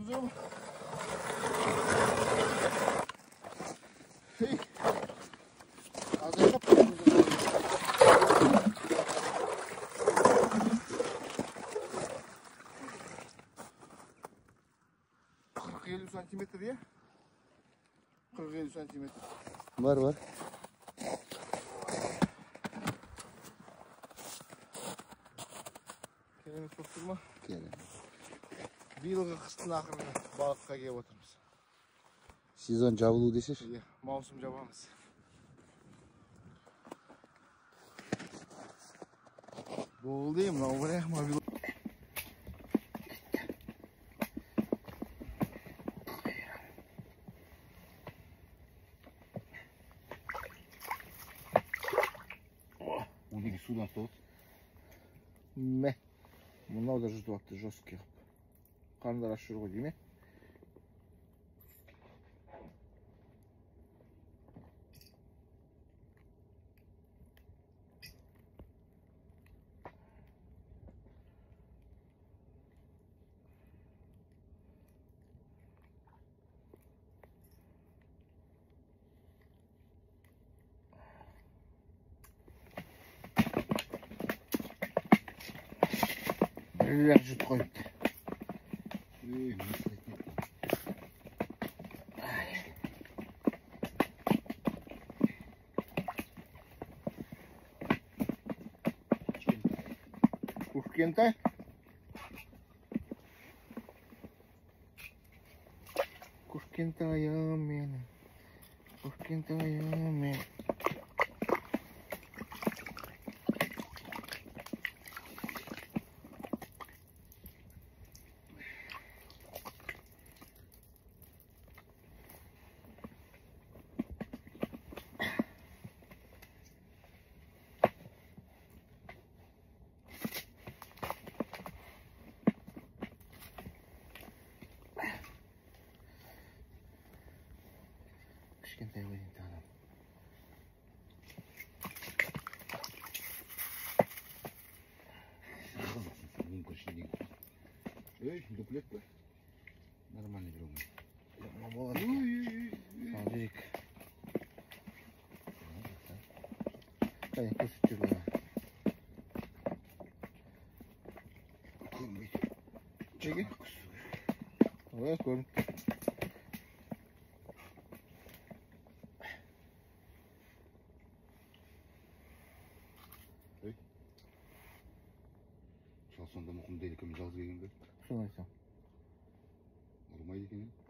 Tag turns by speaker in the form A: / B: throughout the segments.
A: Көрдіңіздер ме? Ей, азайып қалыпты. 40-50 сантиметр, иә? 40-50 сантиметр.
B: Бар, бар.
A: Керемет болып тұр ма?
B: Керемет.
A: Биылғы қыстың ақырғы балыққа келіп отырмыз.
B: Сезон жабылу десеші?
A: Иә, маусым жабамыз. Болды, мынау міне мобил.
B: Он неге судан ұстап отыр?
A: Мә, мынау да жұтып атты, жесткий қылып. Қарындары аш жүр ғой дейме? Бір жұт қойыпты. Кішкентай. Кішкентайым менің. Кішкентайым менің. Кішкентай ойын тағам.
B: Мүмкін ішіндегі. Ей, дуплет па? Нормально жүрген.
A: Мынау болады екен. Ал жүрейік. Қане, көрсетіп жүр маған.
B: Көрінбейді.
A: Неге? Ой, көрініп тұр.
B: Шал сонда мұқым дейді екен, жалғыз келген бе?
A: Соны айтсам.
B: Ұрмайды екен,
A: е?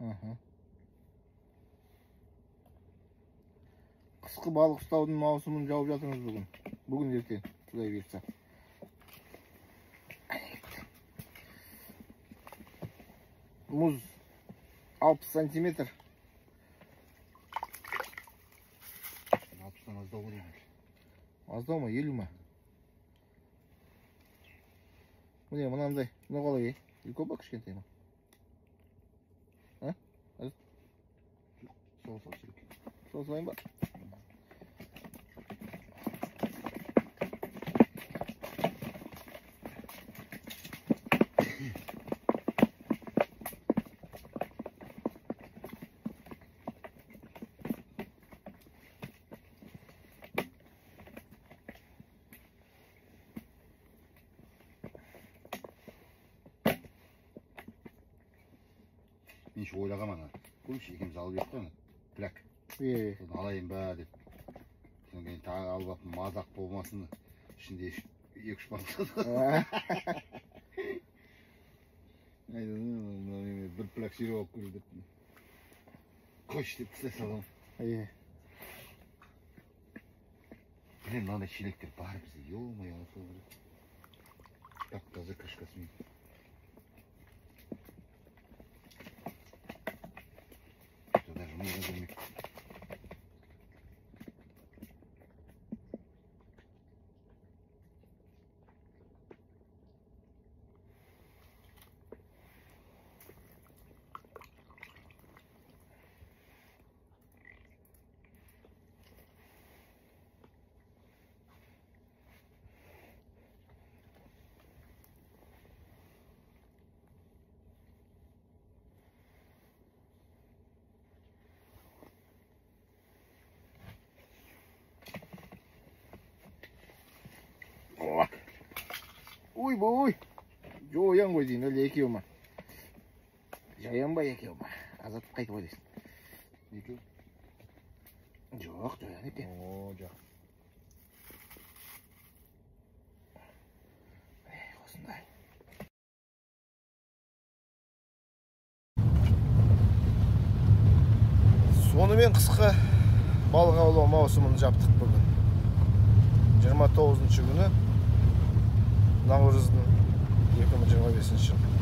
A: Қысқы балық ұстаудың маусымын жауып жатырмыз бүгін. Бүгін ертең, Құдай бұйыртса. Мұз 60 сантиметр.
B: 60-тан аздау ғой деймін.
A: Аздау ма, 50 ма? Міне мынандай, мынау қалай, үлкен ба, кішкентай ма? А?
B: Жоқ, сала сал керек.
A: Сала салайын ба?
B: Мен еще ойлағам ана. Көрші екеуміз алып едік қой ана. Пляк.
A: Е.
B: Соны алайын ба деп. Содан кейін тағы алып алып мазақ болмасын. Ішінде 2-3 балық. Мына неме бір пляк сүйреп алып көр деп. Қойшы деп тісте салғам.
A: Е.
B: Білем, мынандай шелектер бар бізде. Ё-моё, ана сол бір. Тап-таза крышкасымен. Даже можно көрмек.
A: Ойбой, жоян ғой дейін, әлде екеу ма? Жаян ба, екеу ма? Азат, қайтып ойлайсың?
B: Екеу.
A: Жоқ, жоян екен.
B: О, жоқ.
A: Осындай. Сонымен қысқы балық аулау маусымын жаптық бүгін. 29 күні наурыздың 2025 жылы.